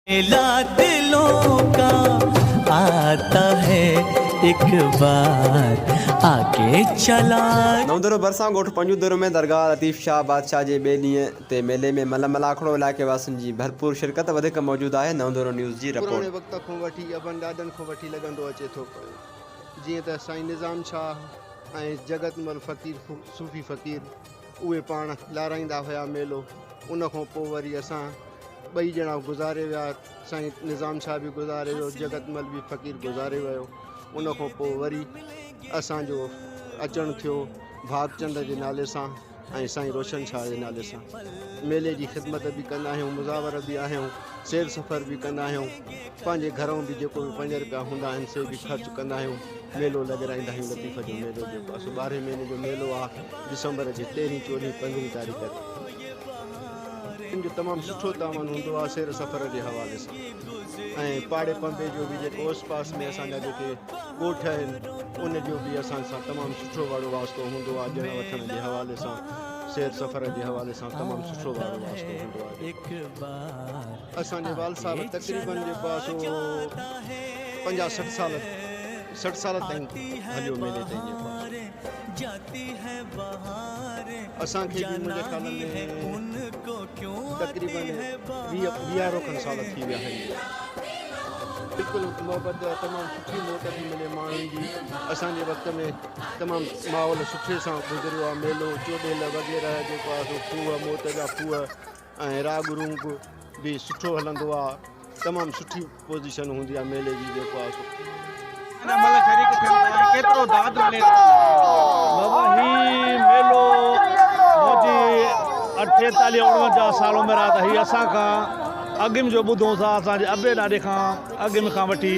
मेला दिलों का आता है एक बार आके चला। نئون ديرو ڀرسان ڳوٺ پنجوديرو ۾ درگاهه لطيف شاهه بادشاهه جي ٻئي ڏينهن تي ميلي ۾ مل ملاکڙو علائقي واسين جي ڀرپور شرڪت وڌيڪ موجود آهي نئون ديرو نيوز جي پراڻي رپورٽ. وقت کان وٺي ابن ڏاڏن کان وٺي لڳندو اچي ٿو پيو جيئن ته سائين نظام شاهه ۽ جڳت مل فقير صوفي فقير اهي پاڻ لارائيندا هيا ميلو ان کان پوء وري اسان ٻئي ڄڻا گذاري ويا سائين نظام شاهه به گذاري ويو جڳت مل به فقير گذاري ويو ان کان پوء وري اسان جو اچڻ ٿيو ڀاڳچند جي نالي سان ۽ سائين روشن شاهه جي نالي سان ميلي جي خدمت به ڪندا آهيون مزاور به آهيون سير سفر به ڪندا آهيون پنهنجي گهرون به جيڪو به 5 روپيا هوندا آهن سي به خرچ ڪندا آهيون ميلو لڳرائيندا آهيون لطيف جو ميلو جيڪو آهي سو ٻارهين مهيني جو ميلو آهي ڊسمبر جي تيرهين چوڏهين پندرهين تاريخ تي ان جو تمام سٺو تعاون هوندو آهي سير سفر جي حوالي سان ۽ پاڙي پنبي جو به جيڪو اوس پاس ۾ اسان جا جيڪي ڳوٺ آهن ان جو به اسان سان تمام سٺو وارو واسطو هوندو آهي ڏيڻ وٺڻ جي حوالي سان سير سفر جي حوالي سان تمام سٺو وارو واسطو هوندو آهي اسان جي والد صاحب تقريبن جيڪو آهي سو 50 60 سال 60 سال تائين هليو ميلي تائين جيڪو آهي اسان کي به منهنجي خيال ۾ تقريبن ويهه ويهارو کن سال ٿي ويا آهن. بلڪل محبت تمام سٺي موٽ ٿي ملي ماڻهن جي اسان جي وقت ۾ تمام ماحول سٺي سان گذريو آهي ميلو چوڏيل وغيره جيڪو آهي سو کوهه موت جا کوهه ۽ راڳ رونگ به سٺو هلندو آهي تمام سٺي پوزيشن هوندي آ ميلي جي جيڪو آ سو. هن مهل شريڪ ٿين ٿا ۽ ڪيترو داد ملي ٿو. بابا هي ميلو منهنجي اٺيتاليهه اڻونجاهه سال عمر آ ته هي اسان کان اڳم جو ٻڌون ٿا اسان جي ابي ڏاڏي کان اڳم کان وٺي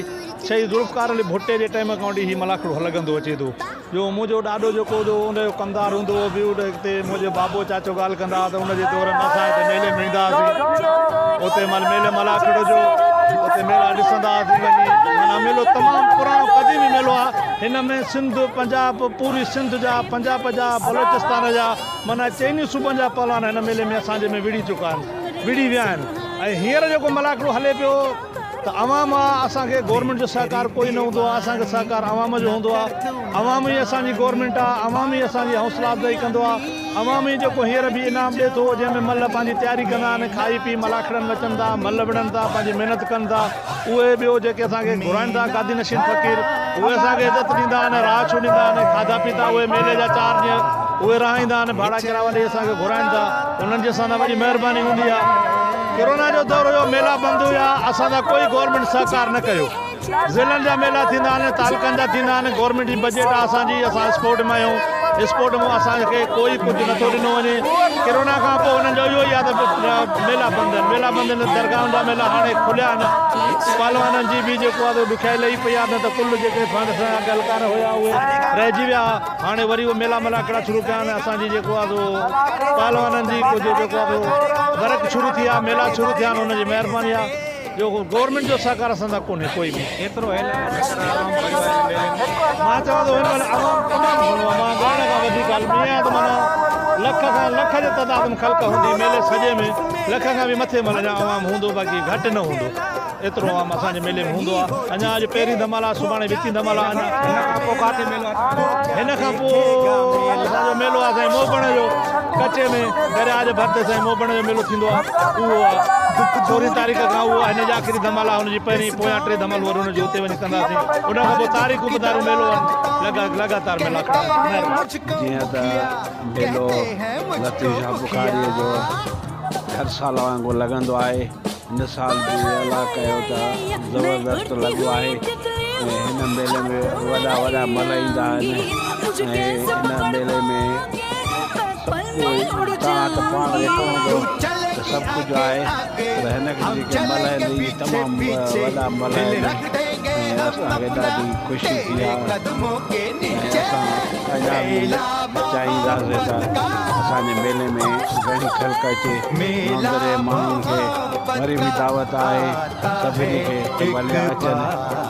شهيد ذوالفقار علي ڀٽي جي ٽائيم کان وٺي هي ملاکڙو لڳندو اچي ٿو. جو منهنجو ڏاڏو جيڪو جو ان جو ڪمدار هوندو هو به اتي منهنجو بابو چاچو ڳالهه ڪندا هئا ته ان جي دور ۾ اسان هتي ميلي ۾ ايندا هئاسين اتي مل ميلي ملاکڙو جو اتي ميلا ڏسندا هئاسين وڃي معنيٰ ميلو تمام پراڻو قديمي ميلو آهي هن ۾ سنڌ پنجاب پوري سنڌ جا پنجاب جا بلوچستان جا معنيٰ چئني صوبن جا پهلوان هن ميلي ۾ اسان جي ۾ وڙهي چڪا آهن وڙهي ويا آهن ۽ هينئر جيڪو ملاکڙو هلي پيو ته عوام آ اسان کي گورنمينٽ جو سهڪار ڪوئي نه هوندو آ اسان کي سهڪار عوام جو هوندو آ عوام ئي اسان جي گورنمينٽ آ عوام ئي اسان جي حوصلا افزائي ڪندو آ عوام ئي جيڪو هينئر به انعام ڏي ٿو جنهن ۾ ملهه پنهنجي تياري ڪندا آهن کائي پي ملاکڙن ۾ اچن ٿا ملهه وڙهن ٿا پنهنجي محنت ڪن ٿا اهي ٻيو جيڪي اسان کي گهرائن ٿا گادي نشين فقير اهي اسان کي عزت ڏيندا آهن راهه ڇوڙيندا آهن کاڌا پيتا اهي ميلي جا چار ڏينهن اهي رهائيندا آهن ڀاڙا ڪرايا ڏئي اسان کي گهرائن ٿا انهن جي اسان سان وڏي مهرباني هوندي آ. ڪرونا جو دور هيو ميلا بند هيا اسان سان ڪوئي گورنمينٽ سهڪار نه ڪيو ضلعن جا ميلا ٿيندا آهن تعلقن جا ٿيندا آهن گورنمينٽ جي بجيٽ آ اسان جي اسان اسپورٽ مان آهيون اسپورٽ مان اسان کي ڪوئي ڪجهه نٿو ڏنو وڃي ڪرونا کان پوء انهن جو اهو ئي آ ته ميلا بند آهن ميلا بند آهن درگاهن جا ميلا هاڻي کليا آهن پهلوانن جي به جيڪو آ ڏکيائي لهي پئي آ نه ته ڪل جيڪي فنڊ سان اڳلڪار هيا اهي رهجي ويا هاڻي وري اهي ميلا ملاکڙا شروع ڪيا آهن اسان جي جيڪو آهي سو پهلوانن جي ڪجهه جيڪو آهي سو ورڪ شروع ٿي آهي ميلا شروع ٿيا آهن ان جي مهرباني آهي جو گورنمينٽ جو سهڪار اسان سان ڪونهي ڪوئي به. ڪيترو هن مهل عوام ڀريو آهي هن ميلي ۾؟ مان چوان ٿو هن مهل عوام تمام گهڻو آهي مان ڳڻڻ کان وڌيڪ الميو آهي ته معنيٰ لک کان لک جي تعداد ۾ خلق هوندي ميلي سڄي ۾ لک کان به مٿي مهل اڃا عوام هوندو باقي گهٽ نه هوندو. ايترو عوام اسان جي ميلي ۾ هوندو آ. اڃا اڄ پهرين ڌمال آ سڀاڻي وچين ڌمال آ اڃا. هن کان پوء ڪاٿي ميلو آ؟ هن کان پوء اسان جو ميلو آ سائين موبڻ جو ڪچي ۾ درياء جي ڀر تي سائين موبڻ جو ميلو ٿيندو آ اهو آ سورهين تاريخ کان اهو آ هن جي آخري ڌمال آ هن جي پهرين پويان ٽي ڌمال وري هن جي اتي وڃي ڪنداسين ان کان پوء تاريخون ٻڌاريون ميلو آ لڳاتار ميلا کڻندا مهرباني. جيئن ته ميلو لطيف شاهه بخاريء جو هر سال وانگر لڳندو آهي. هن سال به الله ڪيو ته زبردست لڳو آهي ۽ هن ميلي ۾ وڏا وڏا ملهه ايندا آهن ۽ هن ميلي ۾ سڀ ڪو توهان ته پاڻ ڏٺو هوندو ته سڀ ڪجهه آهي پر هن کي جيڪي ملهه آهن اهي تمام وڏا ملهه آهن ۽ اسان کي ڏاڍي خوشي ٿي آهي ۽ اسان اڃا به چاهينداسين ته اسان جي ميلي ۾ گهڻي خلق اچي. مندر جي ماڻهن کي وري به دعوت آهي سڀني کي ته ڀلي اچن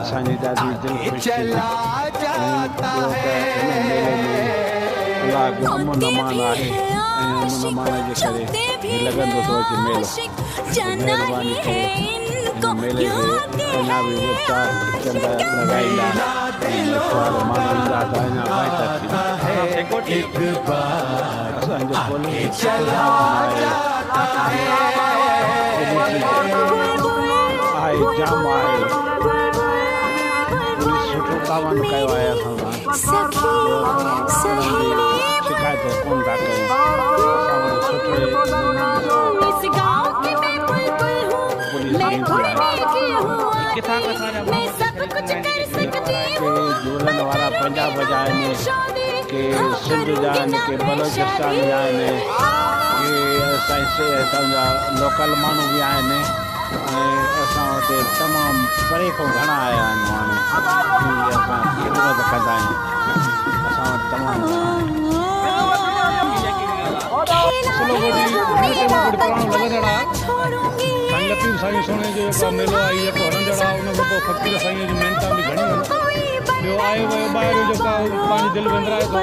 اسان جي ڏاڍي دل خوش ٿيندي ۽ ٻيو ته هن ميلي ۾ الله جو امن امان آهي ۽ امن امان جي ڪري هي لڳندو ٿو اچي ميلو مهرباني ڪري هن ميلي کي اڃا به ٻه چار چنڊ لڳائيندا ۽ مڇوار ماڻهو ايندا ته اڃا بهتر ٿيندو. اسان جو پوليس آهي آهي جام آهي پوليس سٺو تعاون ڪيو آهي اسان سان جو اسان انهن جي شڪايت ڪونه ٿا ڪيون اسان وٽ سٺي نموني سان پوليس ايندي آهي. ڪي جهولن وارا پنجاب جا آهن ڪي سنڌ جا آهن ڪي بلوچستان جا آهن ڪي اسان جي هتان جا لوڪل ماڻهو به آهن ۽ اسان وٽ تمام پري کان گهڻا آيا آهن ماڻهو جن جي اسان خدمت ڪندا آهيون اسان وٽ تمام گهڻا آهن. اصلو گوڏي گهڻي ٽيم کان وٺي پراڻو لڳندڙ آ. سائين لطيف سائين سهڻي جو جيڪو ميلو آهي يڪو هلندڙ آ ان کان پوء فقير سائين جون محنتان به گهڻيون آهن. ٻيو آيو ويو ٻاهريون جيڪو آ اهو پنهنجي دل وندرائي ٿو.